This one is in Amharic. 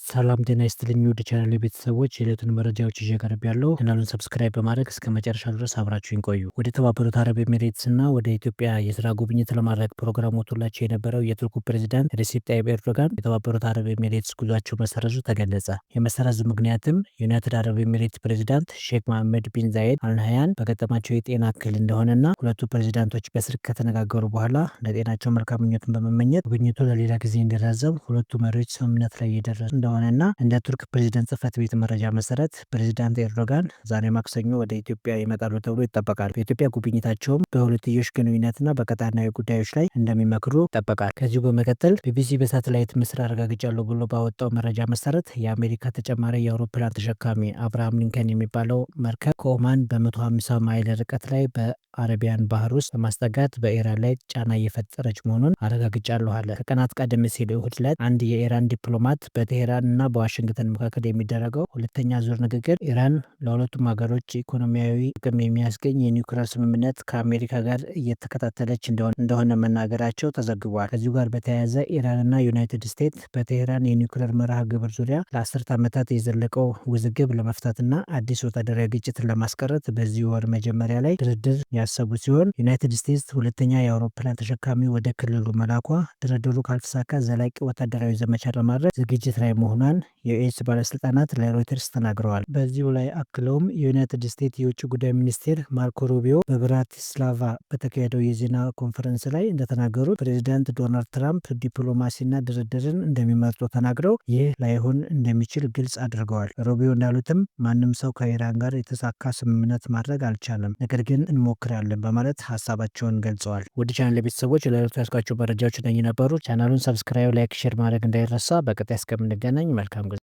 ሰላም ጤና ይስጥልኝ ውድ ቻናል ቤተሰቦች፣ የዕለቱን መረጃዎች ይዤ ቀርቤያለሁ። ቻናሉን subscribe በማድረግ እስከ መጨረሻ ድረስ አብራችሁን ቆዩ። ወደ ተባበሩት አረብ ኤሚሬትስ እና ወደ ኢትዮጵያ የስራ ጉብኝት ለማድረግ ፕሮግራም ወጥቶላቸው የነበረው የቱርኩ ፕሬዚዳንት ሬሲፕ ጣይብ ኤርዶጋን የተባበሩት አረብ ኤሚሬትስ ጉዟቸው መሰረዙ ተገለጸ። የመሰረዙ ምክንያትም የዩናይትድ አረብ ኤሚሬትስ ፕሬዚዳንት ሼክ መሐመድ ቢን ዛይድ አልናህያን በገጠማቸው የጤና እክል እንደሆነና ሁለቱ ፕሬዚዳንቶች በስልክ ከተነጋገሩ በኋላ ለጤናቸው መልካም ምኞቱን በመመኘት ጉብኝቱ ለሌላ ጊዜ እንዲራዘም ሁለቱ መሪዎች ስምምነት ላይ የደረሱ እንደሆነና እንደ ቱርክ ፕሬዚደንት ጽህፈት ቤት መረጃ መሰረት ፕሬዚዳንት ኤርዶጋን ዛሬ ማክሰኞ ወደ ኢትዮጵያ ይመጣሉ ተብሎ ይጠበቃል። በኢትዮጵያ ጉብኝታቸውም በሁለትዮሽ ግንኙነትና በቀጣናዊ ጉዳዮች ላይ እንደሚመክሩ ይጠበቃል። ከዚሁ በመቀጠል ቢቢሲ በሳተላይት ምስል አረጋግጫለሁ ብሎ ባወጣው መረጃ መሰረት የአሜሪካ ተጨማሪ የአውሮፕላን ተሸካሚ አብርሃም ሊንከን የሚባለው መርከብ ከኦማን በ150 ማይል ርቀት ላይ በአረቢያን ባህር ውስጥ በማስጠጋት በኢራን ላይ ጫና እየፈጠረች መሆኑን አረጋግጫለሁ አለ። ከቀናት ቀደም ሲል እሁድ ዕለት አንድ የኢራን ዲፕሎማት በቴሄራን እና በዋሽንግተን መካከል የሚደረገው ሁለተኛ ዙር ንግግር ኢራን ለሁለቱም ሀገሮች ኢኮኖሚያዊ ጥቅም የሚያስገኝ የኒውክሌር ስምምነት ከአሜሪካ ጋር እየተከታተለች እንደሆነ መናገራቸው ተዘግቧል። ከዚሁ ጋር በተያያዘ ኢራንና ዩናይትድ ስቴትስ በቴሄራን የኒውክሌር መርሃ ግብር ዙሪያ ለ10 ዓመታት የዘለቀው ውዝግብ ለመፍታትና አዲስ ወታደራዊ ግጭትን ለማስቀረት በዚህ ወር መጀመሪያ ላይ ድርድር ያሰቡ ሲሆን፣ ዩናይትድ ስቴትስ ሁለተኛ የአውሮፕላን ተሸካሚ ወደ ክልሉ መላኳ ድርድሩ ካልተሳካ ዘላቂ ወታደራዊ ዘመቻ ለማድረግ ዝግጅት ላይ መሆኗን የዩኤስ ባለስልጣናት ለሮይተርስ ተናግረዋል። በዚሁ ላይ አክለውም የዩናይትድ ስቴትስ የውጭ ጉዳይ ሚኒስቴር ማርኮ ሩቢዮ በብራቲስላቫ በተካሄደው የዜና ኮንፈረንስ ላይ እንደተናገሩት ፕሬዚዳንት ዶናልድ ትራምፕ ዲፕሎማሲና ድርድርን እንደሚመርጡ ተናግረው ይህ ላይሆን እንደሚችል ግልጽ አድርገዋል። ሩቢዮ እንዳሉትም ማንም ሰው ከኢራን ጋር የተሳካ ስምምነት ማድረግ አልቻለም፣ ነገር ግን እንሞክራለን በማለት ሀሳባቸውን ገልጸዋል። ውድ ቻናል ቤተሰቦች፣ ለዕለቱ ያስኳቸው መረጃዎች እነኚህ ነበሩ። ቻናሉን subscribe፣ like፣ share ማድረግ እንዳይረሳ። በቀጣይ እስከምንገናኝ መልካም ጊዜ።